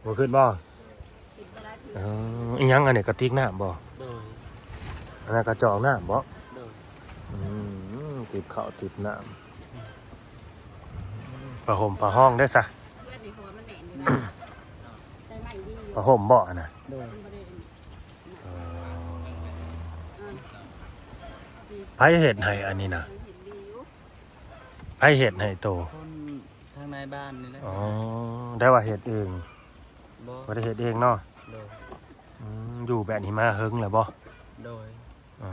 ບໍ່ຂຶ້ນບໍ່? ເອີ ອີຫຍັງອັນນີ້ ກະຕິກນ້ຳບໍ່? ໂດຍ. ອັນນັ້ນກະຈອກນ້ຳບໍ່? ໂດຍ. ອືມ ຕິບເຂົ້າຕິບນ້ຳ ອືມ ຜ້າຫົ່ມຜ້າຮອງເດ້ຊະ? ຜ້າຫົ່ມບໍ່ອັນນັ້ນ? ໂດຍ. ເອີ ໃຜເຮັດໃຫ້ອັນນີ້ນະ? ໃຜເຮັດໃຫ້ໂຕ? ຄົນທາງໃນບ້ານນີ້ແຫຼະ. ອໍ ໄດ້ວ່າເຮັດເອງ? ບໍ່ ບໍ່ໄດ້ເຮັດເອງເນາະ? ໂດຍ. ອືມ ຢູ່ແບບນີ້ມາເຫິງແລ້ວບໍ່? ໂດຍ. ເອີ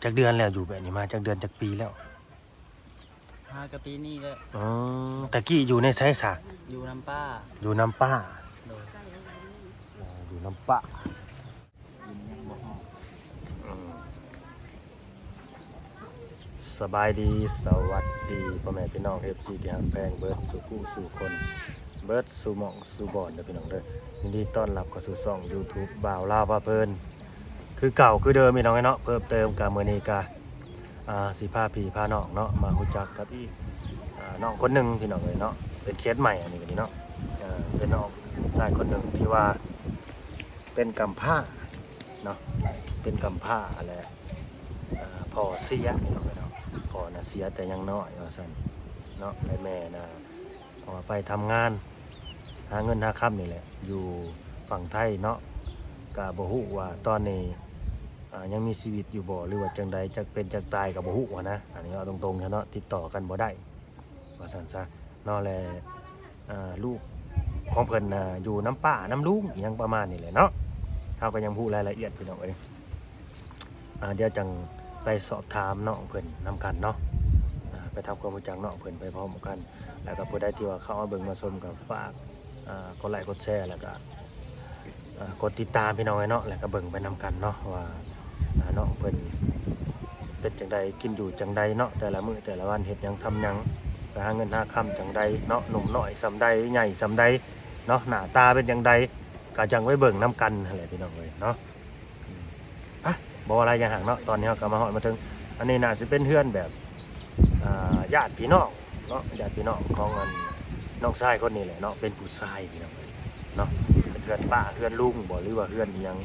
ຈັກເດືອນແລ້ວ? ຢູ່ແບບນີ້ມາຈັກເດືອນ ຈັກປີແລ້ວ? ຫາກະປີນີ້ແຫຼະ. ອືມ ແຕ່ກີ້ຢູ່ໃນໃສຊະ? ຢູ່ນຳປ້າ. ຢູ່ນຳປ້າ. ໂດຍ. ເອີ ຢູ່ນຳປ້າ. ສະບາຍດີ ສະຫວັດດີ ພໍ່ແມ່ພີ່ນ້ອງ ເອັຟຊີ ທີ່ຮັກແພງເບິດສູ່ຜູ້ສູ່ຄົນ ເບິດສູ່ໝ່ອງສູ່ບ່ອນເດີພີ່ນ້ອງເດີ. ຍິນດີຕ້ອນຮັບເຂົ້າສູ່ຊ່ອງຢູທູບບ່າວລາວພາເພີນ ຄືເກົ່າຄືເດີມພີ່ນ້ອງເອີຍເນາະ. ເພີ່ມເຕີມກະມື້ນີ້ກະ ອ່າ ຊິພາພີ່ພານ້ອງເນາະ ມາຮູ້ຈັກກັບອີກ ອ່າ ນ້ອງຄົນໜຶ່ງພີ່ນ້ອງເອີຍເນາະ. ເປັນເຂດໃໝ່ອັນນີ້ກະດີເນາະ. ເປັນນ້ອງຊາຍຄົນໜຶ່ງທີ່ວ່າ ເປັນກຳພ້າເນາະ ເປັນກຳພ້າແຫຼະ. ເອີ ພໍ່ເສຍພີ່ນ້ອງເອີຍເນາະ ພໍ່ນະເສຍແຕ່ຍັງນ້ອຍວ່າຊັ້ນເນາະ ແລະແມ່ນະ ເພາະວ່າໄປທຳງານຫາເງິນຫາຄຳນີ້ແຫຼະ ຢູ່ຝັ່ງໄທເນາະ. ກະບໍ່ຮູ້ວ່າຕອນນີ້ ອ່າ ຍັງມີຊີວິດຢູ່ບໍ່ ຫຼືວ່າຈັ່ງໃດ ຈັກເປັນຈັກຕາຍກະບໍ່ຮູ້ຫັ້ນນະ. ອັນນີ້ເວົ້າຕົງໆຊະເນາະ ຕິດຕໍ່ກັນບໍ່ໄດ້ ວ່າຊັ້ນຊະເນາະ. ແລະ ອ່າ ລູກຂອງເພິ່ນນະ ຢູ່ນຳປ້ານຳລຸງ ອີ່ຫຍັງປະມານນີ້ແຫຼະເນາະ. ເຮົາກະຍັງບໍ່ຮູ້ລາຍລະອຽດພີ່ນ້ອງເອີຍ. ອ່າ ດຽວຈັ່ງໄປສອບຖາມນ້ອງເພິ່ນນຳກັນເນາະ. ອ່າ ໄປທຳຄວາມຮູ້ຈັກນ້ອງເພິ່ນໄປພ້ອມກັນ. ແລ້ວກະຜູ້ໃດທີ່ວ່າເຂົ້າມາເບິ່ງມາຊົມກະຝາກ ອ່າ ກົດໄລ້ກົດແຊ ແລ້ວກະ ອ່າ ກົດຕິດຕາມພີ່ນ້ອງເອີຍເນາະ. ແລ້ວກະເບິ່ງໄປນຳກັນເນາະວ່າ ອ່າ ນ້ອງເພິ່ນເປັນຈັ່ງໃດ ກິນຢູ່ຈັ່ງໃດເນາະ ແຕ່ລະມື້ແຕ່ລະວັນ ເຮັດຫຍັງທຳຫຍັງ ໄປຫາເງິນຫາຄຳຈັ່ງໃດເນາະ. ໜຸ່ມນ້ອຍສ່ຳໃດ ໃຫຍ່ສ່ຳໃດເນາະ ໜ້າຕາເປັນຈັ່ງໃດ ກະຈັ່ງໄປເບິ່ງນຳກັນຫັ້ນແຫຼະພີ່ນ້ອງເອີຍເນາະ. ໄປ ບໍ່ວ່າຫຼາຍຢ່າຫ່າງເນາະ ຕອນນີ້ເຮົາກະມາຮອດມາເຖິງ. ອັນນີ້ໜ້າຊິເປັນເຮືອນແບບ ອ່າ ຍາດພີ່ນ້ອງເນາະ ຍາດພີ່ນ້ອງຂອງອັນນ້ອງຊາຍຄົນນີ້ແຫຼະເນາະ ເປັນຜູ້ຊາຍພີ່ນ້ອງເອີຍເນາະ. ເປັນເຮືອນປ້າເຮືອນລຸງບໍ່ ຫຼືວ່າເຮືອນອີ່ຫຍັງ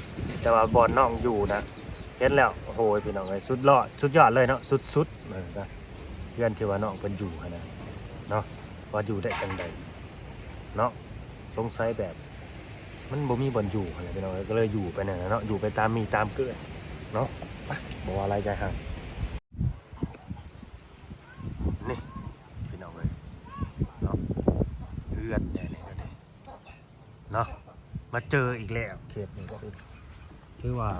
ແຕ່ວ່າບ່ອນນ້ອງຢູ່ນະ ເຫັນແລ້ວ ໂອ້ໂຫ ພີ່ນ້ອງເອີຍ ສຸດຍອດ ສຸດຍອດເລີຍເນາະ ສຸດໆ ເອີ ນະ ເຮືອນທີ່ວ່ານ້ອງເພິ່ນຢູ່ຫັ້ນນະເນາະ ວ່າຢູ່ໄດ້ຈັ່ງໃດເນາະ. ສົງໄສແບບມັນບໍ່ມີບ່ອນຢູ່ຫັ້ນແຫຼະພີ່ນ້ອງເອີຍ ກະເລີຍຢູ່ໄປນັ້ນແຫຼະເນາະ ຢູ່ໄປຕາມມີຕາມເກີດເນາະ. ໄປ ບໍ່ວ່າຫຼາຍຢ່າຫ່າງ. ນີ້ພີ່ນ້ອງເອີຍເນາະ ເຮືອນແທ້ນີ້ກະດີເນາະ ມາເຈີອີກແລ້ວ. ເຂດນີ້ກະຖືວ່າ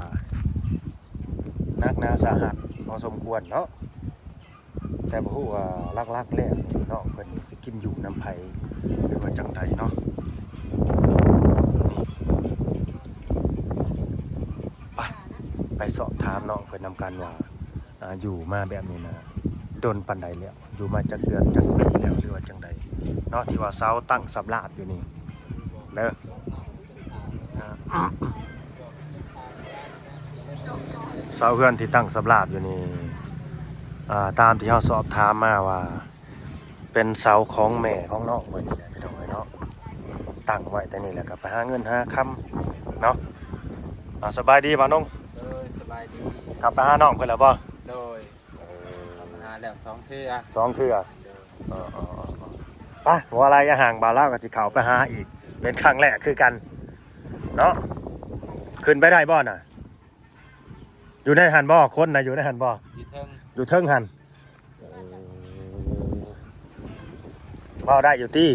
ໜັກໜາສາຫັດພໍສົມຄວນເນາະ ແຕ່ບໍ່ຮູ້ວ່າຫຼັກໆແລ້ວນີ້ນ້ອງເພິ່ນນີ້ຊິກິນຢູ່ນຳໃຜ ຫຼືວ່າຈັ່ງໃດເນາະ. ນີ້ ໄປ ໄປສອບຖາມນ້ອງເພິ່ນນຳກັນວ່າ ອ່າ ຢູ່ມາແບບນີ້ນະ ດົນປານໃດແລ້ວ? ຢູ່ມາຈັກເດືອນຈັກປີແລ້ວ ຫຼືວ່າຈັ່ງໃດເນາະ ທີ່ວ່າເຊົາຕັ້ງສຳລາບຢູ່ນີ້ເດີ. ອ່າ ເຊົາເຮືອນທີ່ຕັ້ງສຳລາບຢູ່ນີ້ ອ່າ ຕາມທີ່ເຮົາສອບຖາມມາວ່າ ເປັນເສົາຂອງແມ່ຂອງນ້ອງເພິ່ນນີ້ແຫຼະພີ່ນ້ອງເອີຍເນາະ ຕັ້ງໄວ້ແຕ່ນີ້ແຫຼະ ກະໄປຫາເງິນຫາຄຳເນາະ. ອ່າ ສະບາຍດີບ່າວນົງ. ໂດຍ ສະບາຍດີ. ກັບໄປຫານ້ອງເພິ່ນແລ້ວບໍ່? ໂດຍ ເອີ ກັບໄປຫາແລ້ວສອງເທື່ອ ສອງເທື່ອ. ໂດຍ ເອີ ເອີ ເອີ ເອີ ໄປ ບໍ່ວ່າຫຼາຍຢ່າຫ່າງ ບ່າວລາວກະຊິເຂົ້າໄປຫາອີກ ເປັນຄັ້ງແລກຄືກັນເນາະ. ຂຶ້ນໄປໄດ້ບໍ່ນະ? ຢູ່ໃນຫັ້ນບໍ່? ຄົນນະຢູ່ໃນຫັ້ນບໍ່? ຢູ່ເທິງ ຢູ່ເທິງຫັ້ນ. ເອີ ເວົ້າໄດ້ຢູ່ຕິ?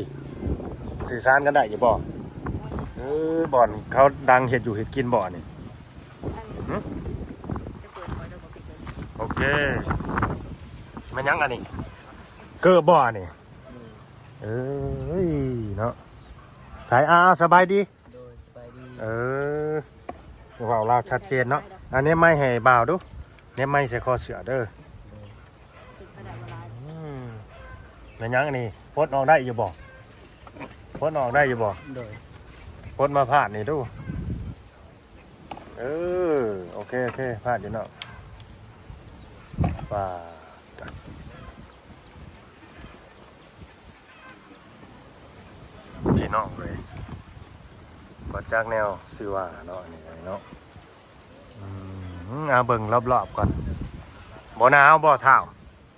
ສື່ສານກັນໄດ້ຢູ່ບໍ່? ເອີ ບ່ອນເຂົາດັງເຮັດຢູ່ເຮັດກິນບໍ່ນີ້? ຫື? ໂອເຄ ແມ່ນຫຍັງອັນນີ້? ເກີບບໍ່ອັນນີ້? ເອີຍເນາະ ສາຍ ອາ ສະບາຍດີ. ໂດຍ ສະບາຍດີ. ເອີ ເວົ້າລາວຊັດເຈນເນາະ. ອັນນີ້ໄມໃຫ້ບ່າວດູ ແນບໄມໃສ່ຄໍເສື້ອເດີ. ໂດຍ ອືມ ແມ່ນຫຍັງອັນນີ້ ປົດອອກໄດ້ຢູ່ບໍ່? ປົດອອກໄດ້ຢູ່ບໍ່? ໂດຍ ປົດມາພາດນີ້ດູ. ເອີ ໂອເຄ ໂອເຄ ພາດຢູ່ເນາະ. ປາ ພີ່ນ້ອງເອີຍ ບໍ່ຈັກແນວຊິວ່າເນາະ ອັນນີ້ເນາະ. ອືມ ເອົາເບິ່ງລອບໆກ່ອນ. ບໍ່ໜາວບໍ່ທ້າວ?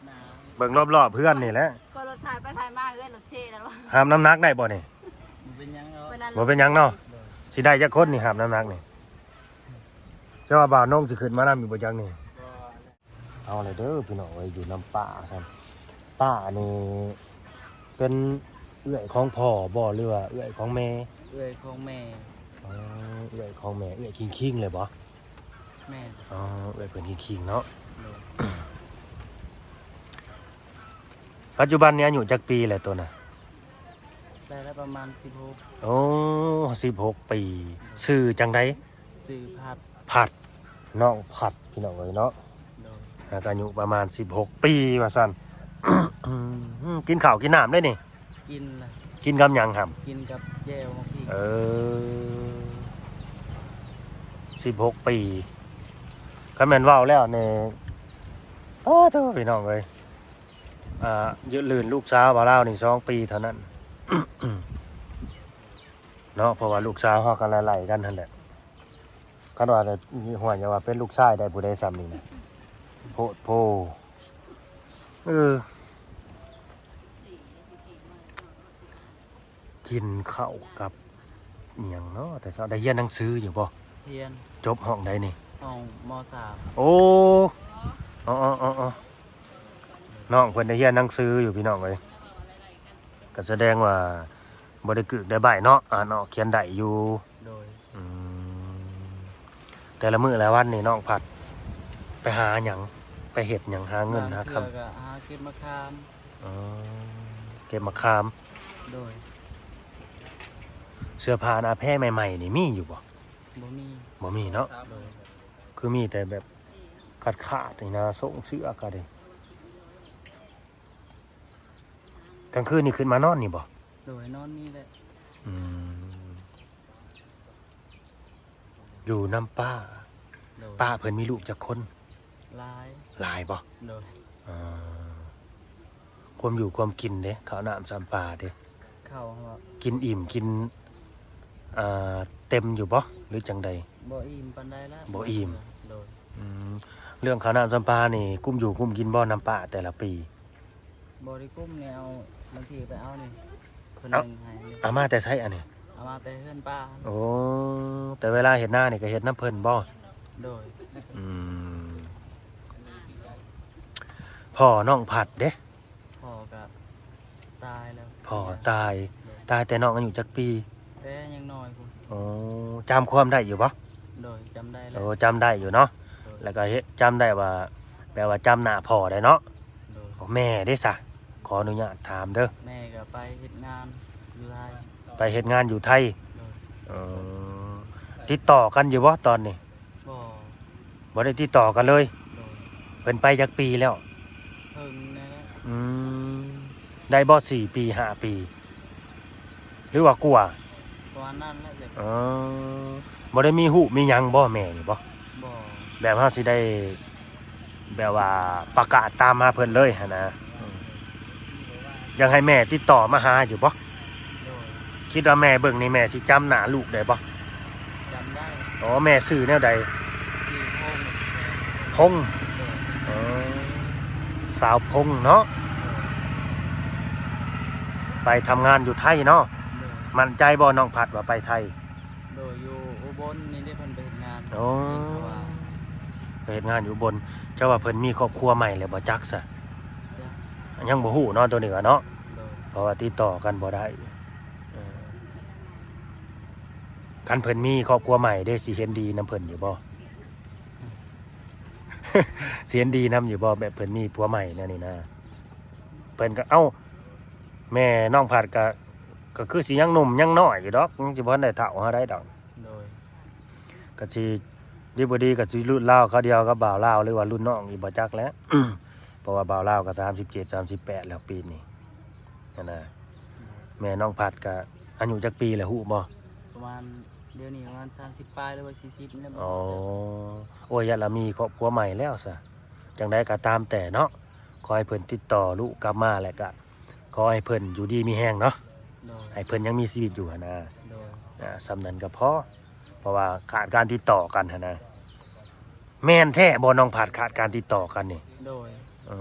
ໜາວ. ເບິ່ງລອບໆເຮືອນນີ້ແຫຼະ. ກໍລົດຖ່າຍໄປຖ່າຍມາ ເຮືອນລົດເຊແລ້ວ. ຫາບນ້ຳໜັກໄດ້ບໍ່ນີ້? ບໍ່ເປັນຫຍັງດອກ. ບໍ່ເປັນຫຍັງເນາະ. ໂດຍ. ຊິໄດ້ຈັກຄົນນີ້ຫາບນ້ຳໜັກນີ້? ເຈົ້າວ່າບ່າວນົງຊິຂຶ້ນມານຳຢູ່ບໍ່ຈັກນີ້? ບໍ່. ເອົາລະເດີພີ່ນ້ອງເອີຍ ຢູ່ນຳປ້າຊັ້ນ. ປ້ານີ້ເປັນເອື້ອຍຂອງພໍ່ບໍ່ ຫຼືວ່າເອື້ອຍຂອງແມ່? ເອື້ອຍຂອງແມ່. ອໍ ເອື້ອຍຂອງແມ່ ເອື້ອຍຄິງໆເລີຍບໍ່? ແມ່ນ. ອໍ ເອື້ອຍເພິ່ນຄິງໆເນາະ. ໂດຍ. ປັດຈຸບັນນີ້ອາຍຸຈັກປີແລ້ວໂຕນະ? ໄດ້ແລ້ວປະມານສິບຫົກ. ໂອ້ ສິບຫົກປີ. ຊື່ຈັ່ງໃດ? ຊື່ພັດ. ພັດ ນ້ອງພັດ ພີ່ນ້ອງເອີຍເນາະ. ໂດຍ. ຫາກອາຍຸປະມານສິບຫົກປີວ່າຊັ້ນ. ກິນເຂົ້າກິນນ້ຳໄດ້ນີ້? ກິນລະ. ກິນກັບຫຍັງຫຳ? ກິນກັບແຈ່ວໝາກພິກ. ເອີ ສິບຫົກປີ. ຄັນແມ່ນເວົ້າແລ້ວນີ້ ໂອ້ໂທ້ ພີ່ນ້ອງເອີຍ ອ່າ ຍືດລື່ນລູກສາວບ່າວລາວນີ້ສອງປີເທົ່ານັ້ນເນາະ. ເພາະວ່າລູກສາວເຮົາກໍໄລ່ໆກັນຫັ້ນແຫຼະ. ຄັນວ່າ ຫ້ວຍ ຢ່າວ່າເປັນລູກຊາຍໄດ້ ຜູ້ໃດສ່ຳນີ້ນະ ໂພດໂພ. ເອີ ກິນເຂົ້າກັບອີ່ຫຍັງເນາະແຕ່ເຊົ້າ? ໄດ້ຮຽນໜັງສືຢູ່ບໍ່? ຮຽນ. ຈົບຫ້ອງໃດນີ້? ຫ້ອງ ມໍສາມ. ໂອ້ ອໍໆໆໆ ນ້ອງເພິ່ນໄດ້ຮຽນໜັງສືຢູ່ ພີ່ນ້ອງເອີຍ. ກໍສະແດງວ່າບໍ່ໄດ້ກຶກໄດ້ໃບ້ເນາະ ອ່ານອອກຂຽນໄດ້ຢູ່. ໂດຍ. ອືມ ແຕ່ລະມື້ລະວັນນີ້ນ້ອງພັດໄປຫາຫຍັງ? ໄປເຮັດຫຍັງ? ຫາເງິນຫາຄຳ. ບາງເທື່ອກໍຫາເກັບໝາກຂາມ. ອໍ ເກັບໝາກຂາມ. ໂດຍ. ເສື້ອຜ້າໜ້າແພໃໝ່ໆນີ້ມີຢູ່ບໍ່? ບໍ່ມີ. ບໍ່ມີເນາະ. ໂດຍ. ຄືມີແຕ່ແບບຂາດໆນີ້ນະ ໂສ້ງເສື້ອກໍໄດ້. ກາງຄືນນີ້ຂຶ້ນມານອນນີ້ບໍ່? ໂດຍ ນອນນີ້ແຫຼະ. ອືມ ຢູ່ນຳປ້າ. ໂດຍ. ປ້າເພິ່ນມີລູກຈັກຄົນ? ຫຼາຍ. ຫຼາຍບໍ່? ໂດຍ. ອ່າ ຄວາມຢູ່ຄວາມກິນເດ ເຂົ້ານ້ຳຊຳປາເດ? ເຂົ້າ ກິນອີ່ມ ກິນ ອ່າ ເຕັມຢູ່ບໍ່ ຫຼືຈັ່ງໃດ? ບໍ່ອີ່ມປານໃດລະ. ບໍ່ອີ່ມ. ໂດຍ. ອືມ ເລື່ອງເຂົ້ານ້ຳຊຳປານີ້ ກຸ້ມຢູ່ກຸ້ມກິນບໍ່ນຳປ້າແຕ່ລະປີ? ບໍ່ໄດ້ກຸ້ມແນວ ບາງທີໄປເອົານີ້ ເພິ່ນ ເອົາ ໜຶ່ງໃຫ້. ເອົາມາແຕ່ໃສອັນນີ້? ເອົາມາແຕ່ເຮືອນປ້າ. ໂອ້ ແຕ່ເວລາເຮັດນານີ້ກໍເຮັດນຳເພິ່ນບໍ່? ໂດຍ. ອືມ ພໍ່ນ້ອງພັດເດ? ພໍ່ກໍຕາຍແລ້ວ. ພໍ່ຕາຍ. ໂດຍ. ຕາຍແຕ່ນ້ອງອາຍຸຈັກປີ? ແຕ່ຍັງນ້ອຍພຸ້ນ. ໂອ້ ຈຳຄວາມໄດ້ຢູ່ບໍ່? ໂດຍ ຈຳໄດ້ແລ້ວ. ໂອ້ ຈຳໄດ້ຢູ່ເນາະ. ໂດຍ. ແລ້ວກໍເຮັດ ຈຳໄດ້ວ່າ ແປວ່າຈຳໜ້າພໍ່ໄດ້ເນາະ. ໂດຍ. ແມ່ເດຊະ? ຂໍອະນຸຍາດຖາມເດີ. ແມ່ກໍໄປເຮັດງານຢູ່ໄທ. ໄປເຮັດງານຢູ່ໄທ. ໂດຍ. ເອີ ຕິດຕໍ່ກັນຢູ່ບໍ່ຕອນນີ້? ບໍ່. ບໍ່ໄດ້ຕິດຕໍ່ກັນເລີຍ. ໂດຍ. ເພິ່ນໄປຈັກປີແລ້ວ? ເພິ່ນນີ້ແຫຼະ. ອືມ ໄດ້ບໍ່ ສີ່ປີ ຫ້າປີ ຫຼືວ່າກວ່າ? ປະມານນັ້ນແຫຼະ. ເອີ ບໍ່ໄດ້ມີຮູບມີຫຍັງບໍ່ແມ່ນີ້ບໍ່? ບໍ່. ແບບເຮົາຊິໄດ້ ແບບວ່າປະກາດຕາມຫາເພິ່ນເລີຍຫັ້ນນະ. ອືມ ຢາກໃຫ້ແມ່ຕິດຕໍ່ມາຫາຢູ່ບໍ່? ໂດຍ. ຄິດວ່າແມ່ເບິ່ງນີ້ແມ່ຊິຈຳໜ້າລູກໄດ້ບໍ່? ຈຳໄດ້. ອໍ ແມ່ຊື່ແນວໃດ? ຊື່ພົງ. ພົງ. ໂດຍ. ອໍ ສາວພົງເນາະ. ໂດຍ. ໄປທຳງານຢູ່ໄທເນາະ. ໂດຍ. ໝັ້ນໃຈບໍ່ນ້ອງພັດວ່າໄປໄທ? ໂດຍ. ຢູ່ອຸບົນນີ້ເດ້ ເພິ່ນໄປເຮັດງານ. ໂອ້ ໄປເຮັດງານຢູ່ອຸບົນ. ເຈົ້າວ່າເພິ່ນມີຄອບຄົວໃໝ່ແລ້ວບໍ່ຈັກຊະ? ຍັງ ຍັງບໍ່ຮູ້ເນາະ ໂຕນີ້ກະເນາະ. ໂດຍ. ເພາະວ່າຕິດຕໍ່ກັນບໍ່ໄດ້. ເອີ ຄັນເພິ່ນມີຄອບຄົວໃໝ່ເດ້ ຊິເຫັນດີນຳເພິ່ນຢູ່ບໍ່? ຊິເຫັນດີນຳຢູ່ບໍ່ ແບບເພິ່ນມີຜົວໃໝ່ແນວນີ້ນະ? ເພິ່ນກໍ ເອົ້າ ແມ່ນ້ອງພັດກໍ ກໍຄືຊິຍັງໜຸ່ມຍັງນ້ອຍຢູ່ດອກ ຍັງຊິບໍ່ທັນໄດ້ເຖົ້າເຮົາໃດດອກ. ໂດຍ. ກໍຊິດີບໍ່ດີກໍຊິລຸ້ນລາວຄາວດຽວກັບບ່າວລາວ ຫຼືວ່າລຸ້ນນ້ອງອີກບໍ່ຈັກແຫຼະ ເພາະວ່າບ່າວລາວກໍສາມສິບເຈັດ ສາມສິບແປດແລ້ວປີນີ້ຫັ້ນນະ. ແມ່ນ້ອງພັດກໍອາຍຸຈັກປີແລ້ວຮູ້ບໍ່? ປະມານ ດຽວນີ້ປະມານສາມສິບປາຍ ຫຼືວ່າສີ່ສິບນີ້ແຫຼະ. ອໍ ໂອ້ຍ ຢ້ານລາວມີຄອບຄົວໃໝ່ແລ້ວຊະ. ຈັ່ງໃດກໍຕາມແຕ່ເນາະ ຂໍໃຫ້ເພິ່ນຕິດຕໍ່ລູກກັບມາ ແລ້ວກໍ ຂໍໃຫ້ເພິ່ນຢູ່ດີມີແຮງເນາະ. ໂດຍ. ໃຫ້ເພິ່ນຍັງມີຊີວິດຢູ່ຫັ້ນນະ. ໂດຍ. ອ່າ ສ່ຳນັ້ນກໍພໍ ເພາະວ່າຂາດການຕິດຕໍ່ກັນຫັ້ນນະ. ແມ່ນແທ້ບໍ່ ນ້ອງພັດ ຂາດການຕິດຕໍ່ກັນນີ້? ໂດຍ. ເອີ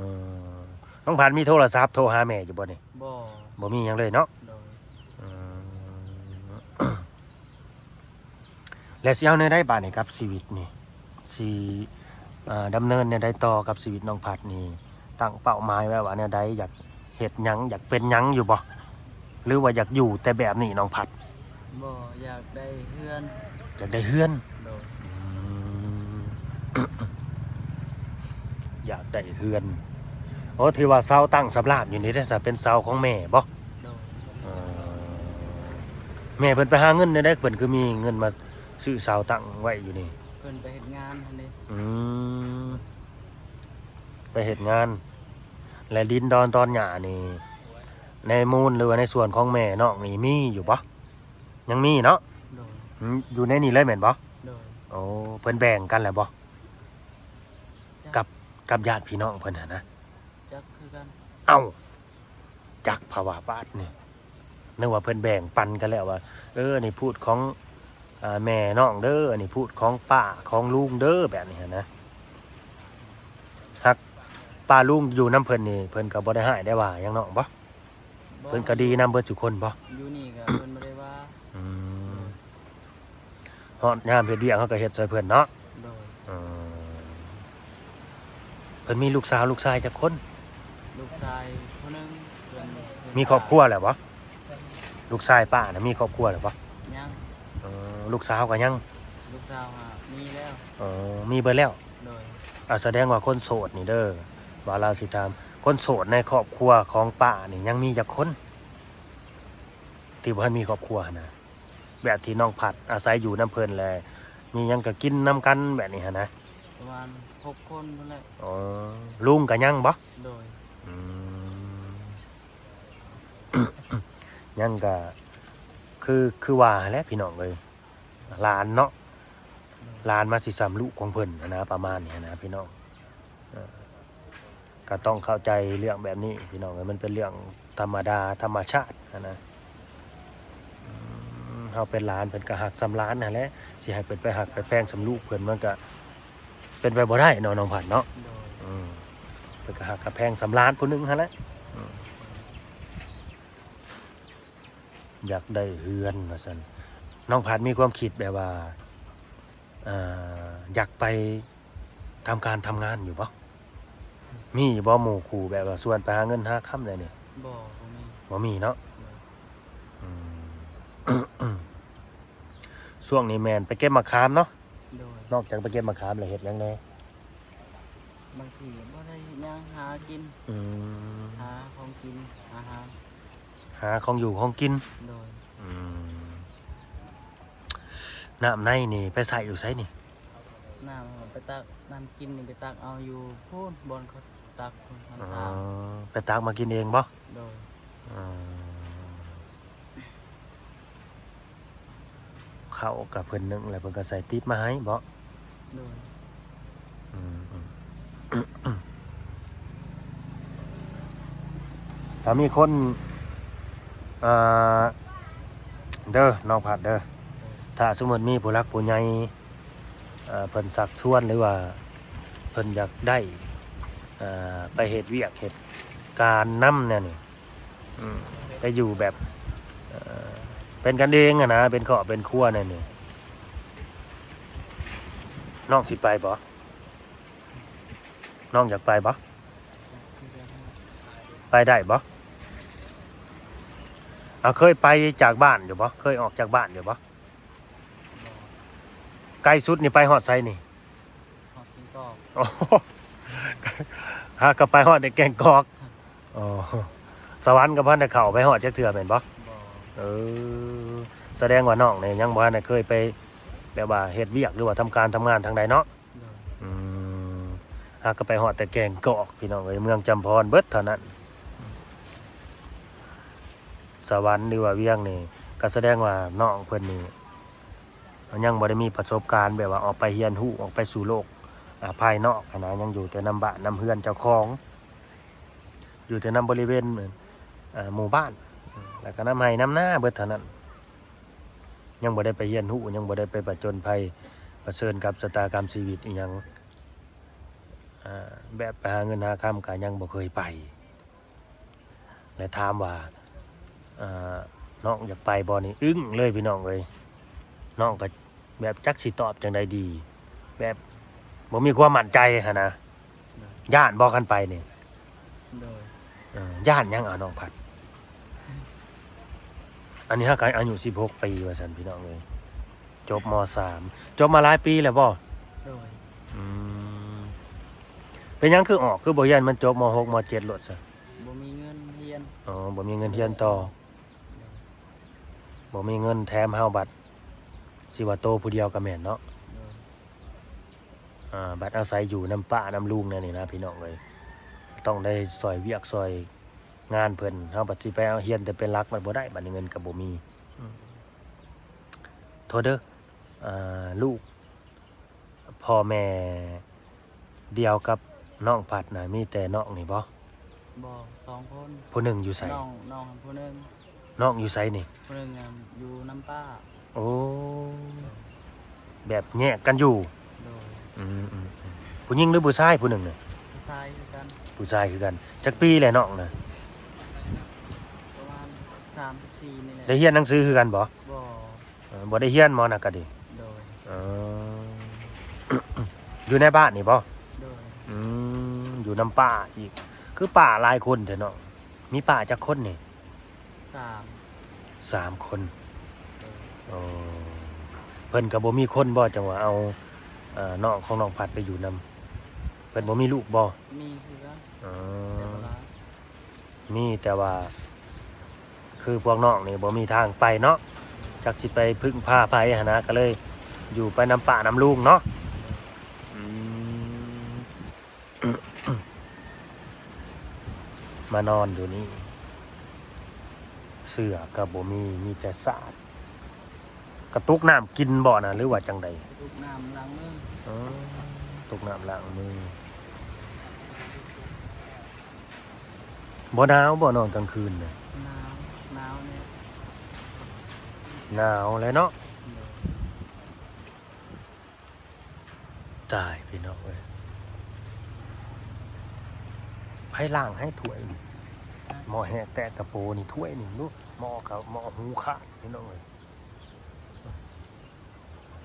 ນ້ອງພັດມີໂທລະສັບໂທຫາແມ່ຢູ່ບໍ່ນີ້? ບໍ່. ບໍ່ມີຫຍັງເລີຍເນາະ? ໂດຍ. ອືມ ແລ້ວຊິເອົາແນວໃດບາດນີ້ກັບຊີວິດນີ້? ຊິ ເອີ ດຳເນີນແນວໃດຕໍ່ກັບຊີວິດນ້ອງພັດນີ້? ຕັ້ງເປົ້າໝາຍໄວ້ວ່າແນວໃດ? ຢາກເຮັດຫຍັງ? ຢາກເປັນຫຍັງຢູ່ບໍ່? ຫຼືວ່າຢາກຢູ່ແຕ່ແບບນີ້ ນ້ອງພັດ? ບໍ່, ຢາກໄດ້ເຮືອນ. ຢາກໄດ້ເຮືອນ? ໂດຍ. ອືມ ຢາກໄດ້ເຮືອນ. ໂອ້ ຖືວ່າເຊົາຕັ້ງສຳລາບຢູ່ນີ້ເດ້ ເປັນເຊົາຂອງແມ່ບໍ່? ໂດຍ. ເອີ ແມ່ເພິ່ນໄປຫາເງິນແນວໃດ ເພິ່ນຄືມີເງິນມາຊື້ເຊົາຕັ້ງໄວ້ຢູ່ນີ້? ເພິ່ນໄປເຮັດງານຫັ້ນເດ້. ອືມ ໄປເຮັດງານ. ແລະ ດິນດອນຕອນຫຍ້ານີ້ ໃນມູນ ຫຼືວ່າໃນສວນຂອງແມ່ນ້ອງນີ້ມີຢູ່ບໍ່? ຍັງມີເນາະ? ໂດຍ. ອືມ ຢູ່ໃນນີ້ເລີຍແມ່ນບໍ່? ໂດຍ. ໂອ້ ເພິ່ນແບ່ງກັນແລ້ວບໍ່? ຈັກ. ກັບ ກັບຍາດພີ່ນ້ອງເພິ່ນຫັ້ນນະ? ຈັກຄືກັນ. ເອົ້າ ຈັກພະວ່າບາດນີ້ ນຶກວ່າເພິ່ນແບ່ງປັນກັນແລ້ວວ່າ ເອີ ອັນນີ້ພູດຂອງ ອ່າ ແມ່ນ້ອງເດີ ອັນນີ້ພູດຂອງປ້າຂອງລຸງເດີ ແບບນີ້ຫັ້ນນະ. ຫາກປ້າລຸງຢູ່ນຳເພິ່ນນີ້ ເພິ່ນກໍບໍ່ໄດ້ຮ້າຍໄດ້ວ່າຫຍັງນ້ອງບໍ່? ບໍ່. ເພິ່ນກໍດີນຳເບິດທຸກຄົນບໍ່? ຢູ່ນີ້ກໍເພິ່ນບໍ່ໄດ້ວ່າ. ອືມ ໂດຍ. ຮອດຍາມເຮັດວຽກເຮົາກໍເຮັດຊ່ອຍເພິ່ນເນາະ? ໂດຍ. ອືມ ເພິ່ນມີລູກສາວລູກຊາຍຈັກຄົນ? ລູກຊາຍຜູ້ໜຶ່ງ. ເພິ່ນ ເພິ່ນ ມີຄອບຄົວແລ້ວບໍ່? ລູກຊາຍປ້ານະມີຄອບຄົວແລ້ວບໍ່? ຍັງ. ເອີ ລູກສາວກໍຍັງ? ລູກສາວຫາມີແລ້ວ. ເອີ ມີເບິດແລ້ວ? ໂດຍ. ອາ ສະແດງວ່າຄົນໂສດນີ້ເດີ ບ່າວລາວຊິຖາມ ຄົນໂສດໃນຄອບຄົວຂອງປ້ານີ້ຍັງມີຈັກຄົນ ທີ່ບໍ່ທັນມີຄອບຄົວຫັ້ນນະ? ແບບທີ່ນ້ອງພັດອາໄສຢູ່ນຳເພິ່ນ ແລະ ມີຫຍັງກໍກິນນຳກັນແບບນີ້ຫັ້ນນະ? ປະມານຫົກຄົນພຸ້ນແຫຼະ. ອໍ ລຸງກໍຍັງບໍ່? ໂດຍ. ອືມ ຍັງກໍຄື ຄືວ່າຫັ້ນແຫຼະພີ່ນ້ອງເອີຍ ຫຼານເນາະ ໂດຍ. ຫຼານມາຊິສ່ຳລູກຂອງເພິ່ນຫັ້ນນະ ປະມານນີ້ຫັ້ນນະພີ່ນ້ອງ. ເອີ ກໍຕ້ອງເຂົ້າໃຈເລື່ອງແບບນີ້ພີ່ນ້ອງເອີຍ ມັນເປັນເລື່ອງທຳມະດາທຳມະຊາດຫັ້ນນະ. ອືມ ເຮົາເປັນຫຼານ ເພິ່ນກໍຮັກສ່ຳຫຼານຫັ້ນແຫຼະ ຊິໃຫ້ເພິ່ນໄປຮັກໄປແພງສ່ຳລູກເພິ່ນ ມັນກໍເປັນໄປບໍ່ໄດ້ເນາະ ນ້ອງພັດເນາະ. ໂດຍ. ອືມ ເພິ່ນກໍຮັກກັບແພງສ່ຳຫຼານຜູ້ໜຶ່ງຫັ້ນແຫຼະ. ອືມ ຢາກໄດ້ເຮືອນວ່າຊັ້ນ. ນ້ອງພັດມີຄວາມຄິດແບບວ່າ ອ່າ ຢາກໄປທຳການທຳງານຢູ່ບໍ່? ມີຢູ່ບໍ່ ໝູ່ຄູ່ແບບວ່າຊວນໄປຫາເງິນຫາຄຳແນວນີ້? ບໍ່ ບໍ່ມີ. ບໍ່ມີເນາະ? ບໍ່. ອືມ ຊ່ວງນີ້ແມ່ນໄປເກັບໝາກຂາມເນາະ? ໂດຍ. ນອກຈາກໄປເກັບໝາກຂາມແລ້ວເຮັດຫຍັງແດ່? ບາງທີບໍ່ໄດ້ເຮັດຫຍັງ ຫາກິນ. ອືມ ຫາຂອງກິນ ອາຫານ ຫາຂອງຢູ່ຂອງກິນ. ໂດຍ. ອືມ ນ້ຳໃນນີ້ໄປໃຊ້ຢູ່ໃສນີ້? ນ້ຳເຮົາໄປຕັກ ນ້ຳກິນນີ້ໄປຕັກເອົາຢູ່ພຸ້ນ ບ່ອນເຂົາຕັກພຸ້ນ. ອໍ ໄປຕັກມາກິນເອງບໍ່? ໂດຍ. ອືມ ເຂົ້າກັບເພິ່ນໜຶ້ງແລ້ວເພິ່ນກໍໃສ່ຕິບມາໃຫ້ບໍ່? ໂດຍ. ອືມ ອືມ ຖ້າມີຄົນ ອ່າ ເດີ ນ້ອງພັດເດີ ໂດຍ. ຖ້າສົມມຸດມີຜູ້ຫຼັກຜູ້ໃຫຍ່ ເອີ ເພິ່ນຊັກຊວນ ຫຼືວ່າເພິ່ນຢາກໄດ້ ເອີ ໄປເຮັດວຽກເຮັດການນຳແນວນີ້ ອືມ ໄປຢູ່ແບບ ເອີ ເປັນກັນເອງຫັ້ນນະ ເປັນຄອບເປັນຄົວແນວນີ້ ນ້ອງຊິໄປບໍ່? ນ້ອງຢາກໄປບໍ່? ໄປໄດ້ບໍ່? ເອົາ ເຄີຍໄປຈາກບ້ານຢູ່ບໍ່? ເຄີຍອອກຈາກບ້ານຢູ່ບໍ່? ບໍ່. ໄກສຸດນີ້ໄປຮອດໃສນີ້? ຮອດແກ້ງກອກ. ໂອ້ ຫາກໍໄປຮອດແຕ່ແກ້ງກອກ. ອໍ ສະຫວັນກໍບໍ່ທັນໄດ້ເຂົ້າໄປຮອດຈັກເທື່ອແມ່ນບໍ່? ບໍ່. ເອີ ສະແດງວ່ານ້ອງນີ້ຍັງບໍ່ທັນໄດ້ເຄີຍໄປ ແບບວ່າເຮັດວຽກ ຫຼືວ່າທຳການທຳງານທາງໃດເນາະ? ໂດຍ. ອືມ ຫາກໍໄປຮອດແຕ່ແກ້ງກອກ ພີ່ນ້ອງເອີຍ ເມືອງຈຳພອນເບິດເທົ່ານັ້ນ. ສະຫວັນ ຫຼືວ່າວຽງນີ້ ກໍສະແດງວ່ານ້ອງເພິ່ນນີ້ຍັງບໍ່ໄດ້ມີປະສົບການ ແບບວ່າອອກໄປຮຽນຮູ້ ອອກໄປສູ່ໂລກ ອາ ພາຍນອກຫັ້ນນະ ຍັງຢູ່ແຕ່ນຳບ້ານນຳເຮືອນເຈົ້າຂອງ ຢູ່ແຕ່ນຳບໍລິເວນ ເອີ ໝູ່ບ້ານ ແລ້ວກໍນຳໄຮ່ນຳນາເບິດເທົ່ານັ້ນ. ຍັງບໍ່ໄດ້ໄປຮຽນຮູ້ ຍັງບໍ່ໄດ້ໄປປະຈົນໄພ ປະເຊີນກັບຊະຕາກຳຊີວິດອີ່ຫຍັງ ອ່າ ແບບໄປຫາເງິນຫາຄຳກໍຍັງບໍ່ເຄີຍໄປ ແລະຖາມວ່າ ເອີ ນ້ອງຢາກໄປບໍ່ນີ້ ອຶ້ງເລີຍພີ່ນ້ອງເອີຍ. ນ້ອງກໍແບບຈັກຊິຕອບຈັ່ງໃດດີ ແບບບໍ່ມີຄວາມໝັ້ນໃຈຫັ້ນນະ. ໂດຍ ຢ້ານບໍ່ຄັນໄປນີ້? ໂດຍ ເອີ ຢ້ານຫຍັງ ເອົານ້ອງພັດ? ອັນນີ້ເຮົາກໍອາຍຸສິບຫົກປີວ່າຊັ້ນພີ່ນ້ອງເອີຍ. ຈົບ ມ.ສາມ ຈົບມາຫຼາຍປີແລ້ວບໍ່? ໂດຍ ອືມ ເປັນຫຍັງຄືອອກ ຄືບໍ່ຮຽນມັນຈົບ ມ.ຫົກ ມ.ເຈັດ ໂລດຊະ? ບໍ່ມີເງິນຮຽນ. ອໍ ບໍ່ມີເງິນຮຽນຕໍ່. ໂດຍ ບໍ່ມີເງິນ ແຖມເຮົາບັດຊິວ່າໂຕຜູ້ດຽວກໍແມ່ນເນາະ. ໂດຍ ອ່າ ບັດອາໄສຢູ່ນຳປ້ານຳລຸງແນວນີ້ນະ ພີ່ນ້ອງເອີຍ ຕ້ອງໄດ້ຊ່ອຍວຽກຊ່ອຍງານເພິ່ນ ເຮົາບັດຊິໄປເອົາຮຽນແຕ່ເປັນຫຼັກ ມັນບໍ່ໄດ້ ບັດນີ້ເງິນກໍບໍ່ມີ. ອືມ ໂທດເດີ ອ່າ ລູກພໍ່ແມ່ດຽວກັບນ້ອງພັດນະ ມີແຕ່ນ້ອງນີ້ບໍ່? ບໍ່ ສອງຄົນ. ຜູ້ໜຶ່ງຢູ່ໃສ? ນ້ອງ ນ້ອງຜູ້ໜຶ່ງ. ນ້ອງຢູ່ໃສນີ້? ຜູ້ໜຶ່ງຢູ່ນຳປ້າ. ໂອ້ ແບບແຍກກັນຢູ່. ໂດຍ ອືມໆ ຜູ້ຍິງຫຼືຜູ້ຊາຍຜູ້ໜຶ່ງນະ? ຜູ້ຊາຍຄືກັນ. ຜູ້ຊາຍຄືກັນ. ຈັກປີແລ້ວນ້ອງນະ? ປະມານສາມສິບສີ່ນີ້ແຫຼະ. ໄດ້ຮຽນໜັງສືຄືກັນບໍ່? ບໍ່. ເອີ ບໍ່ໄດ້ຮຽນໝໍນະກະດີ? ໂດຍ ເອີ ຢູ່ໃນບ້ານນີ້ບໍ່? ໂດຍ ອືມ ຢູ່ນຳປ້າອີກ ຄືປ້າຫຼາຍຄົນແທ້ເນາະ. ມີປ້າຈັກຄົນນີ້? ສາມ ສາມຄົນ. ໂດຍ ໂອ້ ເພິ່ນກໍບໍ່ມີຄົນບໍ່ ຈັ່ງວ່າເອົາ ເອີ ນ້ອງຂອງນ້ອງພັດໄປຢູ່ນຳ? ເພິ່ນບໍ່ມີລູກບໍ່? ມີຄືກັນ. ເອີ ແຕ່ບໍ່ຫຼາຍ. ມີແຕ່ວ່າ ຄືພວກນ້ອງນີ້ບໍ່ມີທາງໄປເນາະ ຈັກຊິໄປເພິ່ງພາໃຜຫັ້ນນະ ກໍເລີຍຢູ່ໄປນຳປ້ານຳລຸງເນາະ. ອືມ ມານອນຢູ່ນີ້ ເສື້ອກໍບໍ່ມີ ມີແຕ່ສາດ. ກະຕຸກນ້ຳກິນບໍ່ນະ ຫຼືວ່າຈັ່ງໃດ? ຕຸກນ້ຳລ້າງມື. ອໍ ຕຸກນ້ຳລ້າງມື. ບໍ່ໜາວບໍ່ນ້ອງກາງຄືນນະ? ໜາວ ໜາວແດ່. ໜາວແຫຼະເນາະ. ໂດຍ ຕາຍພີ່ນ້ອງເອີຍ ໃຜລ້າງໃຫ້ຖ້ວຍນີ້? ໝໍ້ແຫກແຕກກະໂປນີ້ ຖ້ວຍນີ້ ດູ ໝໍ້ກະ ໝໍ້ຫູຂາດພີ່ນ້ອງເອີຍ.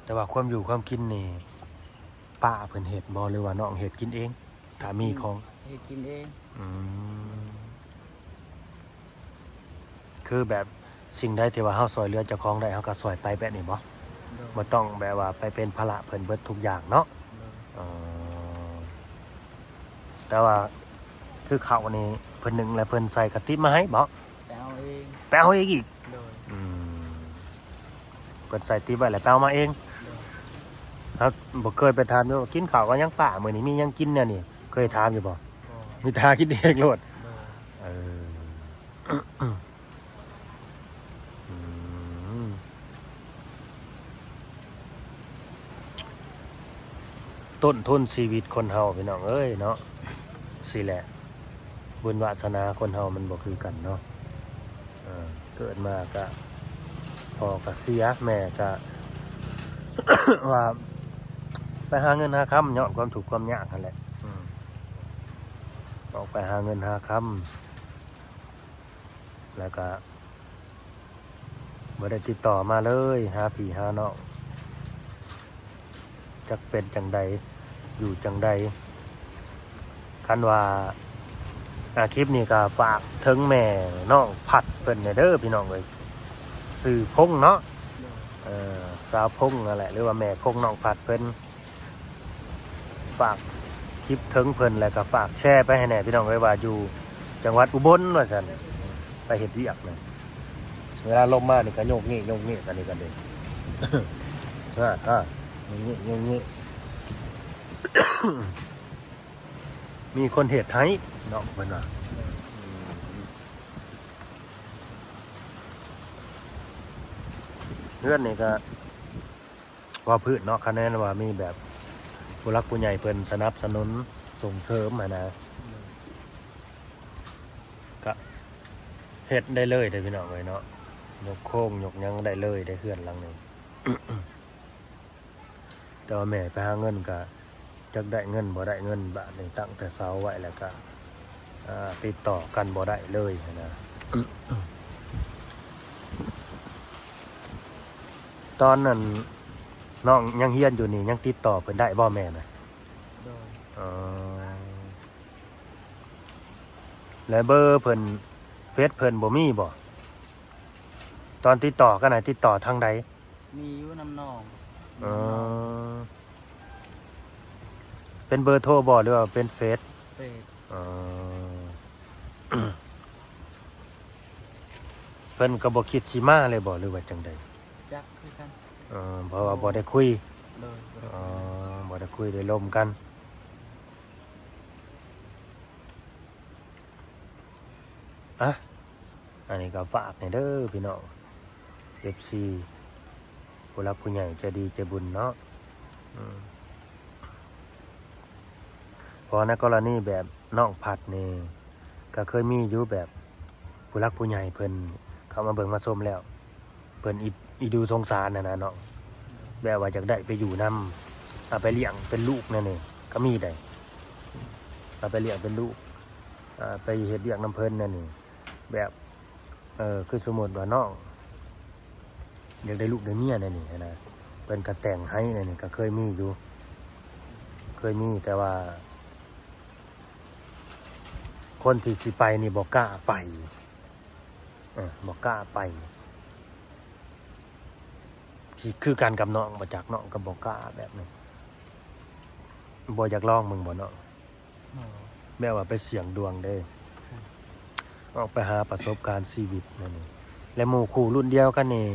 ແຕ່ວ່າຄວາມຢູ່ຄວາມກິນນີ້ ປ້າເພິ່ນເຮັດບໍ່ ຫຼືວ່ານ້ອງເຮັດກິນເອງ? ຖ້າມີຂອງ ເຮັດກິນເອງ. ອືມ ຄືແບບສິ່ງໃດທີ່ວ່າເຮົາຊ່ອຍເຫຼືອເຈົ້າຂອງໄດ້ ເຮົາກໍຊ່ອຍໄປແບບນີ້ບໍ່? ໂດຍ ບໍ່ຕ້ອງແບບວ່າໄປເປັນພາລະເພິ່ນເບິດທຸກຢ່າງເນາະ. ໂດຍ ເອີ ແຕ່ວ່າຄືເຂົ້ານີ້ເພິ່ນໜຶ້ງແລ້ວເພິ່ນໃສ່ກະຕິບມາໃຫ້ບໍ່? ໄປເອົາເອງ. ໄປເອົາເອງອີກ? ໂດຍ ອືມ ເພິ່ນໃສ່ຕິບໄວ້ແລ້ວໄປເອົາມາເອງ. ໂດຍ ເຮົາບໍ່ເຄີຍໄປຖາມຢູ່ ກິນເຂົ້າກັບຫຍັງປ້າ ມື້ນີ້ມີຫຍັງກິນແນວນີ້ ເຄີຍຖາມຢູ່ບໍ່? ບໍ່ ມີແຕ່ຫາກິນເອງໂລດ. ໂດຍ ເອີ ອືມ ຕົ້ນທຶນຊີວິດຄົນເຮົາ ພີ່ນ້ອງເອີຍເນາະ ຊີ້ແຫຼະ ບຸນວາສະໜາຄົນເຮົາມັນບໍ່ຄືກັນເນາະ. ເອີ ເກີດມາກະ ພໍ່ກະເສຍ ແມ່ກະ ວ່າໄປຫາເງິນຫາຄຳ ຍ້ອນຄວາມທຸກຄວາມຍາກຫັ້ນແຫຼະ. ອືມ ອອກໄປຫາເງິນຫາຄຳ ແລ້ວກະ ບໍ່ໄດ້ຕິດຕໍ່ມາເລີຍ ຫາພີ່ຫານ້ອງ ຈັກເປັນຈັ່ງໃດ ຢູ່ຈັ່ງໃດ. ຄັນວ່າ ອາ ຄລິບນີ້ກໍຝາກເຖິງແມ່ນ້ອງພັດເພິ່ນແດ່ເດີພີ່ນ້ອງເອີຍ ຊື່ພົງເນາະ. ເອີ ສາວພົງນັ້ນແຫຼະ ຫຼືວ່າແມ່ພົງ ນ້ອງພັດເພິ່ນ. ຝາກຄລິບເຖິງເພິ່ນ ແລ້ວກໍຝາກແຊໄປໃຫ້ແດ່ພີ່ນ້ອງເອີຍ ວ່າຢູ່ຈັງຫວັດອຸບົນວ່າຊັ້ນ ໄປເຮັດວຽກນະ. ເວລາລົມມານີ້ກໍໂຍກເງກໂຍກເງກ ອັນນີ້ກໍເດ້ ອາ ໂຍກເງກໂຍກເງກ ມີຄົນເຮັດໃຫ້ເນາະ ເພິ່ນວ່າ. ເຮືອນນີ້ກໍ ເວົ້າພື້ນເນາະ ຄະແນນວ່າມີແບບຜູ້ຫຼັກຜູ້ໃຫຍ່ເພິ່ນສະໜັບສະໜູນສົ່ງເສີມຫັ້ນນະ ກະເຮັດໄດ້ເລີຍເດ້ພີ່ນ້ອງເອີຍເນາະ. ຍົກໂຄງຍົກຫຍັງໄດ້ເລີຍເດ້ເຮືອນຫຼັງນີ້. ແຕ່ວ່າແມ່ໄປຫາເງິນກະຈັກໄດ້ເງິນບໍ່ໄດ້ເງິນ ບາດນີ້ຕັ້ງແຕ່ເຊົ້າໄວ້ແລ້ວກະ ອ່າ ຕິດຕໍ່ກັນບໍ່ໄດ້ເລີຍຫັ້ນນະ. ຕອນນັ້ນນ້ອງຍັງຮຽນຢູ່ນີ້ ຍັງຕິດຕໍ່ເພິ່ນໄດ້ບໍ່ແມ່ນະ? ໂດຍ. ອໍ ແລະເບີເພິ່ນ ເຟສເພິ່ນບໍ່ມີບໍ່? ຕອນຕິດຕໍ່ກັນນະ ຕິດຕໍ່ທາງໃດ? ມີຢູ່ນຳນ້ອງ. ເອີ ເປັນເບີໂທບໍ່ ຫຼືວ່າເປັນເຟສ? ເຟສ. ເອີ ເພິ່ນກໍບໍ່ຄິດຊິມາເລີຍບໍ່ ຫຼືວ່າຈັ່ງໃດ? ຈັກຄືກັນ. ເອີ ເພາະວ່າບໍ່ໄດ້ຄຸຍ. ໂດຍ. ອໍ ບໍ່ໄດ້ຄຸຍໄດ້ລົມກັນ. ອ່ະ ອັນນີ້ກໍຝາກແດ່ເດີພີ່ນ້ອງ ເອັຟຊີ ຜູ້ຫຼັກຜູ້ໃຫຍ່ໃຈດີໃຈບຸນເນາະ. ອືມ ເພາະໃນກໍລະນີແບບນ້ອງພັດນີ້ ກໍເຄີຍມີຢູ່ ແບບຜູ້ຫຼັກຜູ້ໃຫຍ່ເພິ່ນເຂົ້າມາເບິ່ງມາຊົມແລ້ວ ເພິ່ນອີ ອີດູສົງສານຫັ້ນນະເນາະ ແບບວ່າຢາກໄດ້ໄປຢູ່ນຳ ເອົາໄປລ້ຽງເປັນລູກແນວນີ້ກໍມີໄດ໋ ເອົາໄປລ້ຽງເປັນລູກ ອ່າ ໄປເຮັດວຽກນຳເພິ່ນແນວນີ້ ແບບ ເອີ ຄືສົມມຸດວ່ານ້ອງຢາກໄດ້ລູກໄດ້ເມຍແນວນີ້ຫັ້ນນະ ເພິ່ນກໍແຕ່ງໃຫ້ແນວນີ້ ກໍເຄີຍມີຢູ່ ເຄີຍມີ ແຕ່ວ່າຄົນທີ່ຊິໄປນີ້ບໍ່ກ້າໄປ. ເອີ ບໍ່ກ້າໄປ ຊິຄືກັນກັບນ້ອງບໍ່ຈັກ ນ້ອງກໍບໍ່ກ້າແບບນີ້ ບໍ່ຢາກລອງເບິ່ງບໍ່ນ້ອງ? ແບບວ່າໄປສ່ຽງດວງເດ້ ອືມ ອອກໄປຫາປະສົບການຊີວິດແນວນີ້. ແລະໝູ່ຄູ່ລຸ້ນດຽວກັນນີ້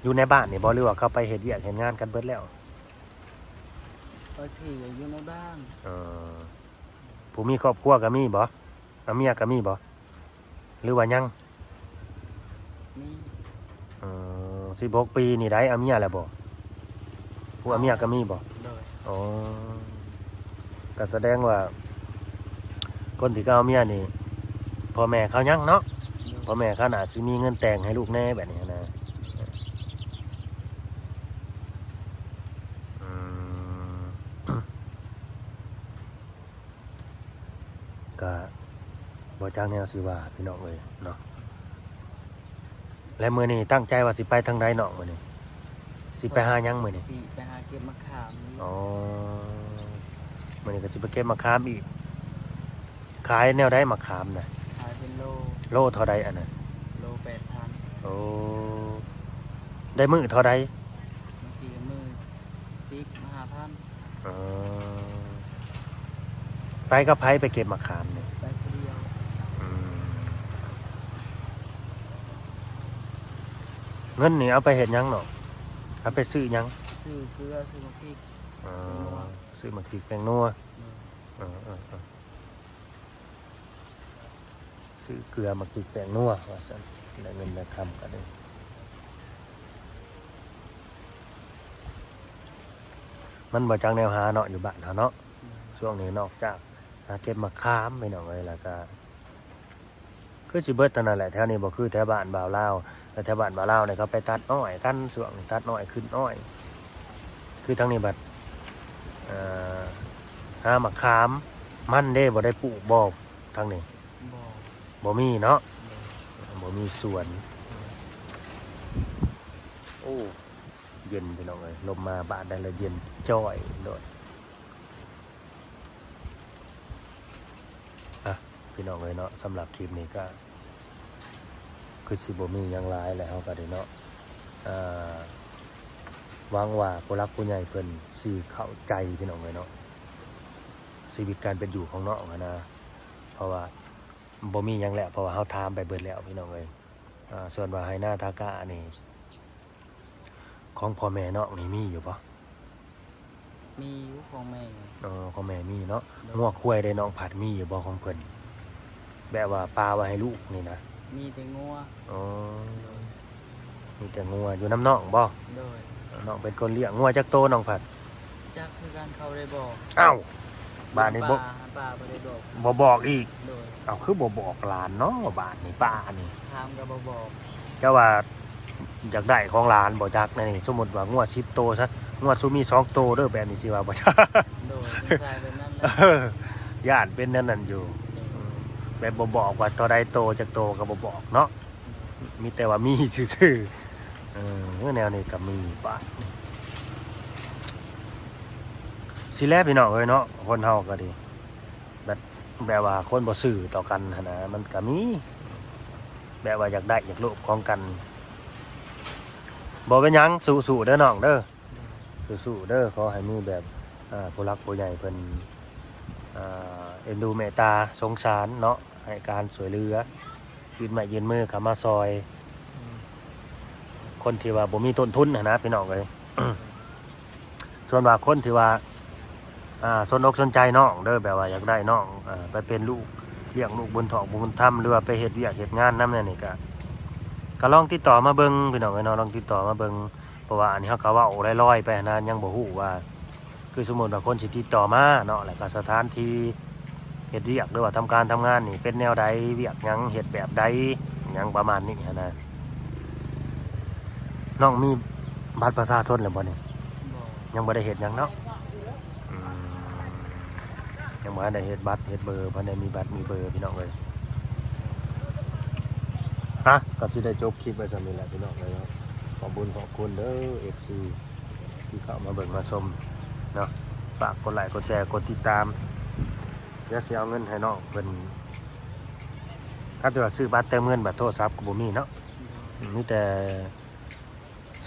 ຢູ່ໃນບ້ານນີ້ບໍ່ ຫຼືວ່າເຂົາໄປເຮັດວຽກເຮັດງານກັນເບິດແລ້ວ? ບາງທີກໍຢູ່ໃນບ້ານ. ເອີ ຜູ້ມີຄອບຄົວກໍມີບໍ່? ເອົາເມຍກໍມີບໍ່ ຫຼືວ່າຍັງ? ມີ. ເອີ ສິບຫົກປີນີ້ໄດ້ເອົາເມຍແລ້ວບໍ່? ຜູ້ເອົາເມຍກໍມີບໍ່? ໂດຍ. ອໍ ກໍສະແດງວ່າຄົນທີ່ເຂົາເອົາເມຍນີ້ ພໍ່ແມ່ເຂົາຍັງເນາະ. ໂດຍ. ພໍ່ແມ່ເຂົາໜ້າຊິມີເງິນແຕ່ງໃຫ້ລູກແດ່ແບບນີ້ນະ. ອືມ ກະບໍ່ຈັກແນວຊິວ່າພີ່ນ້ອງເອີຍເນາະ. ແລະມື້ນີ້ຕັ້ງໃຈວ່າຊິໄປທາງໃດນ້ອງມື້ນີ້? ຊິໄປຫາຫຍັງມື້ນີ້? ຊິໄປຫາເກັບໝາກຂາມ. ອໍ ມື້ນີ້ກໍຊິໄປເກັບໝາກຂາມອີກ. ຂາຍແນວໃດໝາກຂາມນະ? ຂາຍເປັນໂລ. ໂລເທົ່າໃດອັນນັ້ນ? ໂລແປດພັນ. ໂອ້ ໄດ້ມື້ເທົ່າໃດ? ບາງທີກໍມື້ສິບ ຫ້າພັນ. ເອີ ໄປກັບໃຜໄປເກັບໝາກຂາມນີ້? ໄປຜູ້ດຽວ. ອືມ ເງິນນີ້ເອົາໄປເຮັດຫຍັງນ້ອງ? ເອົາໄປຊື້ຫຍັງ? ຊື້ເກືອ ຊື້ໝາກພິກ. ອໍ ຊື້ໝາກພິກແປ້ງນົວ. ອືມ ເອີໆໆ ຊື້ເກືອ ໝາກພິກແປ້ງນົວວ່າຊັ້ນ ໄດ້ເງິນໄດ້ຄຳກໍດີ. ມັນບໍ່ຈັກແນວຫາເນາະ ຢູ່ບ້ານເຮົາເນາະ. ອືມ ຊ່ວງນີ້ນອກຈາກຫາເກັບໝາກຂາມພີ່ນ້ອງເອີຍ ແລ້ວກໍ ຄືຊິເບິດເທົ່ານັ້ນແຫຼະ ແຖວນີ້ບໍ່ຄືແຖວບ້ານບ່າວລາວ. ແລ້ວແຖວບ້ານບ່າວລາວນີ້ເຂົາໄປຕັດອ້ອຍກັນ ຊ່ວງນີ້ຕັດອ້ອຍຂຶ້ນອ້ອຍ. ຄືທາງນີ້ບັດ ເອີ ຫາໝາກຂາມ ມັນເດ້ ບໍ່ໄດ້ປູກບໍ່ທາງນີ້? ບໍ່ ບໍ່ມີເນາະ. ໂດຍ. ບໍ່ມີສວນ. ໂອ້ ເຢັນພີ່ນ້ອງເອີຍ ລົມມາບາດໃດລະເຢັນຈ້ອຍໂລດ. ອ່ະ ພີ່ນ້ອງເອີຍເນາະ ສຳລັບຄລິບນີ້ກໍຄືຊິບໍ່ມີຫຍັງຫຼາຍແຫຼະ ເຮົາກໍໄດ້ເນາະ ເອີ ຫວັງວ່າຜູ້ຫຼັກຜູ້ໃຫຍ່ເພິ່ນຊິເຂົ້າໃຈພີ່ນ້ອງເອີຍເນາະ ຊີວິດການເປັນຢູ່ຂອງນ້ອງຫັ້ນນະ ເພາະວ່າບໍ່ມີຫຍັງແລ້ວ ເພາະວ່າເຮົາຖາມໄປເບິດແລ້ວພີ່ນ້ອງເອີຍ. ອ່າ ສ່ວນວ່າໄຮ່ນາທາການີ້ ຂອງພໍ່ແມ່ນ້ອງນີ້ມີຢູ່ບໍ່? ມີຢູ່ຂອງແມ່. ອໍ ຂອງແມ່ມີເນາະ. ໂດຍ. ງົວຄວາຍເດ້ນ້ອງພັດ ມີຢູ່ບໍ່ຂອງເພິ່ນ? ແບບວ່າປະໄວ້ໃຫ້ລູກນີ້ນະ. ມີແຕ່ງົວ. ອໍ ໂດຍ. ມີແຕ່ງົວ. ຢູ່ນຳນ້ອງບໍ່? ໂດຍ. ນ້ອງເປັນຄົນລ້ຽງ. ງົວຈັກໂຕນ້ອງພັດ? ຈັກຄືກັນ ເຂົາໄດ້ບອກ. ອ້າວ ບາດນີ້ບໍ່ ປ້າ ປ້າບໍ່ໄດ້ບອກ. ບໍ່ບອກອີກ. ໂດຍ. ເອົ້າ ຄືບໍ່ບອກຫຼານເນາະ ບາດນີ້ປ້ານີ້. ຖາມກໍບໍ່ບອກ. ເຈົ້າວ່າຢາກໄດ້ຂອງຫຼານບໍ່ຈັກ ແນວນີ້ ສົມມຸດວ່າງົວສິບໂຕຊະ ງົວຊູມີສອງໂຕເດີ້ ແບບນີ້ຊິວ່າບໍ່ຈັກ ໂດຍ ສົງໄສແບບນັ້ນແຫຼະ ເອີ ຢ້ານເປັນແນວນັ້ນຢູ່ ແບບບໍ່ບອກວ່າເທົ່າໃດໂຕ ຈັກໂຕກໍບໍ່ບອກເນາະ ມີແຕ່ວ່າມີຊື່ໆ ເອີ ແນວນີ້ກໍມີບາດ ຊິແຫຼະ ພີ່ນ້ອງເອີຍເນາະ ຄົນເຮົາກໍດີ ແບບ ແບບວ່າຄົນບໍ່ຊື່ຕໍ່ກັນຫັ້ນນະ ມັນກໍມີ ແບບວ່າຢາກໄດ້ຢາກໂລບຂອງກັນ ບໍ່ເປັນຫຍັງ ສູ້ໆເດີ້ນ້ອງເດີ້ ສູ້ໆເດີ້ ຂໍໃຫ້ມີແບບ ອ່າ ຜູ້ຫຼັກຜູ້ໃຫຍ່ເພິ່ນ ອ່າ ເອັນດູເມດຕາສົງສານເນາະ ໃຫ້ການຊ່ວຍເຫຼືອ ຍື່ນໄມ້ຍື່ນມືເຂົ້າມາຊ່ອຍ ອືມ ຄົນທີ່ວ່າບໍ່ມີຕົ້ນທຶນຫັ້ນນະ ພີ່ນ້ອງເອີຍ. ສ່ວນວ່າຄົນທີ່ວ່າ ອ່າ ສົນອົກສົນໃຈນ້ອງເດີ້ ແບບວ່າຢາກໄດ້ນ້ອງ ເອີ ໄປເປັນລູກ ລ້ຽງລູກບຸນຖອກບຸນທຳ ຫຼືວ່າໄປເຮັດວຽກເຮັດງານນຳແນວນີ້ ກະ ກະລອງຕິດຕໍ່ມາເບິ່ງ ພີ່ນ້ອງເອີຍເນາະ ລອງຕິດຕໍ່ມາເບິ່ງ ເພາະວ່າອັນນີ້ເຮົາກະເວົ້າລອຍໆໄປຫັ້ນນະ ຍັງບໍ່ຮູ້ວ່າ ຄືສົມມຸດວ່າຄົນຊິຕິດຕໍ່ມາເນາະ ແລ້ວກໍສະຖານທີ່ເຮັດວຽກ ຫຼືວ່າທຳການທຳງານນີ້ເປັນແນວໃດ ວຽກຫຍັງ ເຮັດແບບໃດ ຫຍັງປະມານນີ້ຫັ້ນນະ. ນ້ອງມີບັດປະຊາຊົນແລ້ວບໍ່ນີ້? ບໍ່ ຍັງບໍ່ໄດ້ເຮັດຫຍັງເນາະ ອືມ ຍັງບໍ່ທັນໄດ້ເຮັດບັດເຮັດເບີ ບໍ່ໄດ້ມີບັດມີເບີ ພີ່ນ້ອງເອີຍ. ຮະ ກໍຊິໄດ້ຈົບຄລິບໄວ້ສ່ຳນີ້ແຫຼະ ພີ່ນ້ອງເອີຍເນາະ. ຂອບບຸນຂອບຄຸນເດີ້ ເອັຟຊີ ທີ່ເຂົ້າມາເບິ່ງມາຊົມເນາະ ຝາກກົດໄລກົດແຊ ກົດຕິດຕາມ ດຽວຊິເອົາເງິນໃຫ້ນ້ອງເພິ່ນ ຄັນທີ່ວ່າຊື້ບັດເຕີມເງິນ ບັດໂທລະສັບກໍບໍ່ມີເນາະ ມີແຕ່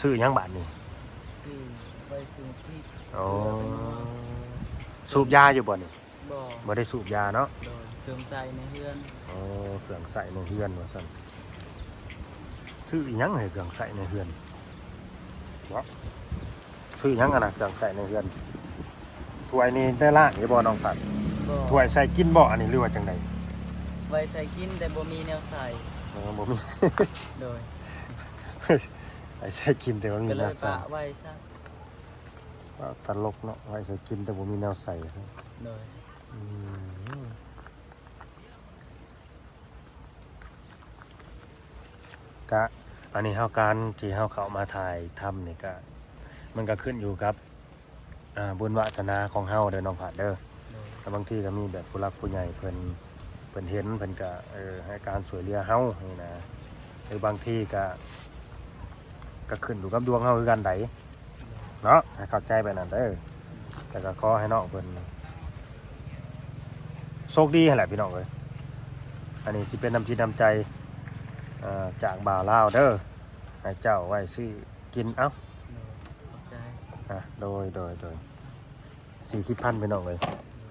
ຊື້ຫຍັງບາດນີ້? ຊື້ໄວ້ສູບພິດ ໂອ້ ສູບຢາຢູ່ບໍ່ນີ້? ບໍ່ ບໍ່ໄດ້ສູບຢາເນາະ ໂດຍ ເຄື່ອງໃຊ້ໃນເຮືອນ ໂອ້ ເຄື່ອງໃຊ້ໃນເຮືອນວ່າຊັ້ນ ຊື້ອີ່ຫຍັງໃຫ້ເຄື່ອງໃຊ້ໃນເຮືອນເນາະ? ຊື້ຫຍັງຫັ້ນນະ ເຄື່ອງໃຊ້ໃນເຮືອນ? ຖ້ວຍນີ້ໄດ້ລ້າງຢູ່ບໍ່ນ້ອງພັດ? ບໍ່ ຖ້ວຍໃສ່ກິນບໍ່ອັນນີ້ ຫຼືວ່າຈັ່ງໃດ? ໄວ້ໃສ່ກິນແຕ່ບໍ່ມີແນວໃສ່ ເອີ ບໍ່ມີ ໂດຍ ໄວ້ໃສ່ກິນແຕ່ບໍ່ມີແນວໃສ່ ກໍເລີຍປະໄວ້ຊະ ຕະຫຼົກເນາະ ໄວ້ໃສ່ກິນແຕ່ບໍ່ມີແນວໃສ່ ໂດຍ ອືມ ກະ ອັນນີ້ເຮົາ ການທີ່ເຮົາເຂົ້າມາຖ່າຍທຳນີ້ກະ ມັນກະຂຶ້ນຢູ່ກັບ ອ່າ ບຸນວາສະໜາຂອງເຮົາເດີນ້ອງພັດເດີ ໂດຍ ແລະບາງທີກໍມີແບບຜູ້ຫຼັກຜູ້ໃຫຍ່ເພິ່ນ ເພິ່ນເຫັນ ເພິ່ນກໍ ເອີ ໃຫ້ການຊ່ວຍເຫຼືອເຮົານີ້ນະ ຫຼືບາງທີກໍ ກໍຂຶ້ນຢູ່ກັບດວງເຮົາຄືກັນໃດ ໂດຍ ເນາະ ໃຫ້ເຂົ້າໃຈແບບນັ້ນເດີ. ແຕ່ກໍຂໍໃຫ້ນ້ອງເພິ່ນໂຊກດີຫັ້ນແຫຼະພີ່ນ້ອງເອີຍ ອັນນີ້ຊິເປັນນ້ຳຈິດນ້ຳໃຈ ເອີ ຈາກບ່າວລາວເດີ ໃຫ້ເຈົ້າໄວ້ຊື້ກິນ ເອົ້າ ໂດຍ ຂອບໃຈ ອ່າ ໂດຍ ໂດຍ ໂດຍ ສີ່ສິບພັນພີ່ນ້ອງເອີຍ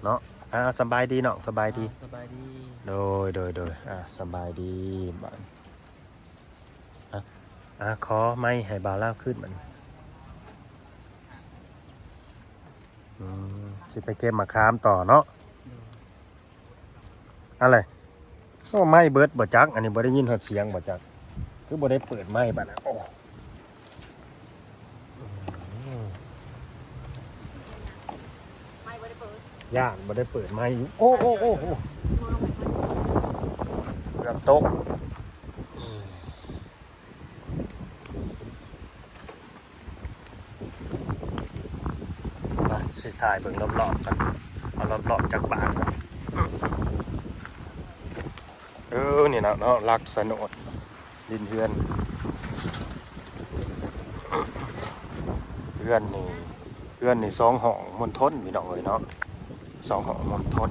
ເນາະ ອ່າ ສະບາຍດີນ້ອງ ສະບາຍດີ ອ່າ ສະບາຍດີ ໂດຍ ໂດຍ ໂດຍ ອ່າ ສະບາຍດີ ບາດ ອ່າ ອ່າ ຂໍໄມໃຫ້ບ່າວລາວຄືນບັດນີ້ ອືມ ຊິໄປເກັບໝາກຂາມຕໍ່ເນາະ ໂດຍ ອັນໃດ ໂອ້ ໄມເບິດບໍ່ຈັກ ອັນນີ້ບໍ່ໄດ້ຍິນຮອດສຽງບໍ່ຈັກ ຄືບໍ່ໄດ້ເປີດໄມບັດນະ ໂອ້ ອືມ ຢ້ານບໍ່ໄດ້ເປີດໄມຢູ່ ໂອ້ ໂອ້ ໂອ້ ໂອ້ ເກືອບຕົກ ອືມ ມາ ຊິຖ່າຍເບິ່ງລອບໆກັນ ເອົາລອບໆຈັກບາດກ່ອນ ເອີ ນີ້ນະເນາະ ຫຼັກສະໂໜດ ດິນເຮືອນ ເຮືອນນີ້ ເຮືອນນີ້ສອງຫ້ອງມົນທົນ ພີ່ນ້ອງເອີຍເນາະ ສອງຫ້ອງມົນທົນ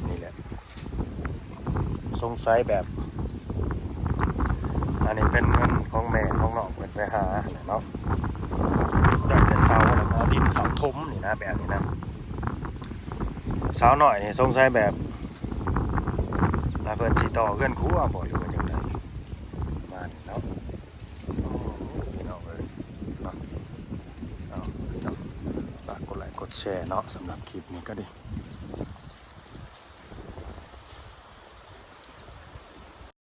ນີ້ແຫຼະ ສົງໄສແບບ ອັນນີ້ເປັນເງິນຂອງແມ່ຂອງນ້ອງເພິ່ນໄປຫາຫັ້ນແຫຼະເນາະ ໄດ້ແຕ່ເຊົາ ແລ້ວກໍເອົາດິນເຂົ້າຖົມນີ້ນະ ແບບນີ້ນະ ສາວນ້ອຍນີ້ສົງໄສແບບ ວ່າເພິ່ນຊິຕໍ່ເຮືອນຄົວບໍ່ ຫຼືວ່າຈັ່ງໃດ ປະມານນີ້ເນາະ. ໂອ້ ພີ່ນ້ອງເອີຍເນາະ ເອົາ ພີ່ນ້ອງ ຝາກກົດໄລກົດແຊເນາະ ສຳລັບຄລິບນີ້ກໍດີ